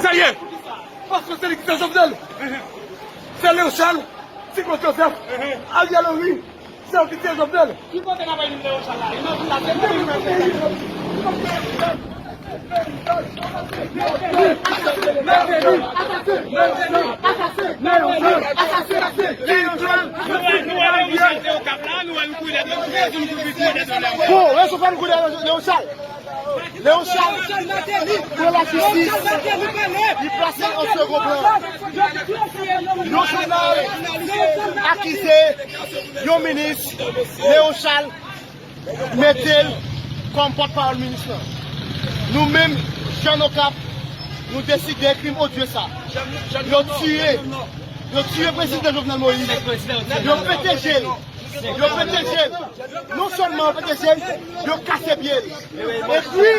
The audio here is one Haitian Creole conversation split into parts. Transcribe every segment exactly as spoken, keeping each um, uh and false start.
Sa ye? Paske se li ki fè Jovenel. Se Léon Charles, ti Claude Joseph, Ariel Henry, se yo ki fè Jovenel. Ki kote n ap bay Léon Charles la? Li nan vil la, se li menm ki fè Jovenel. Nou wè, nou wè Léon Charles te Okap la, nou wè nou kouri dèyè, nou kouri dèyè Léon Charles. Bon, Léon Charles pran lajistis, li plase an segon plan. Yon jounal akize yon minis, Léon Charles mete l kòm pòtpawòl minis lan. Nou menm, jèn Okap, nou deside krim odye sa. Yo tiye, yo tiye prezidan Jovenel Moïse. Yo pete je l. Yo pete je l. Non sèlman yo pete je l, yo kase pye l. Epi,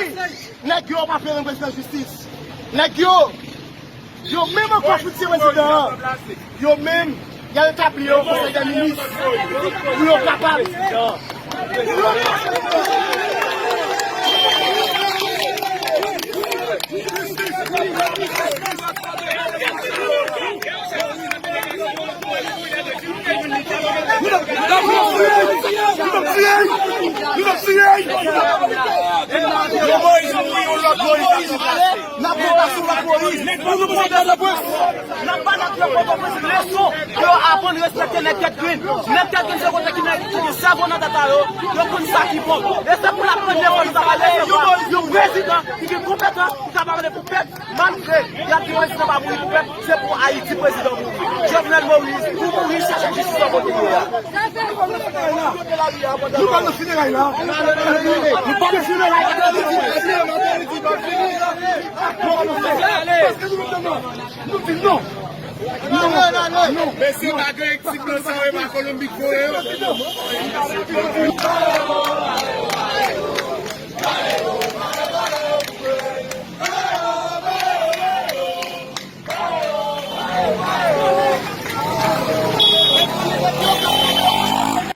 nèg yo pa vle rann prezidan jistis. Nèg yo, yo menm ankò fout tiye prezidan an. Yo menm, y al etabli yo konsèy dè minis pou yo kapab. Nou t ap, nou t ap tiye, nou t ap tiye, nou t ap tiye. Yon Moïse mouri, yon lòt Moïse ap ranplase. N ap ranplase yon lòt Moïse. Pou nou pran Pòtoprens. N ap ba nèg yo Pòtoprens leson pou yo aprann respekte nèg tèt grenn. Nèg tèt grenn se kote ki nèg ki gen sèvo nan tèt a yo. Yo konn sa ki bon. E se pou la premyè fwa nou ta pale se yon prezidan ki gen konpetans, ki ka pale pou pèp. Malgre y ap di prezidan pa mouri pou pèp, se pou Ayiti prezidan mouri. Jovenel Moïse, pou mouri, chache jistis nan kote li ye a. Nou pa nan fineray la. Nou pa nan fineray la. Nou di non. Non, non, non. Mesye, pa gen ti blan sa yo, e pa Kolonbi k voye yo.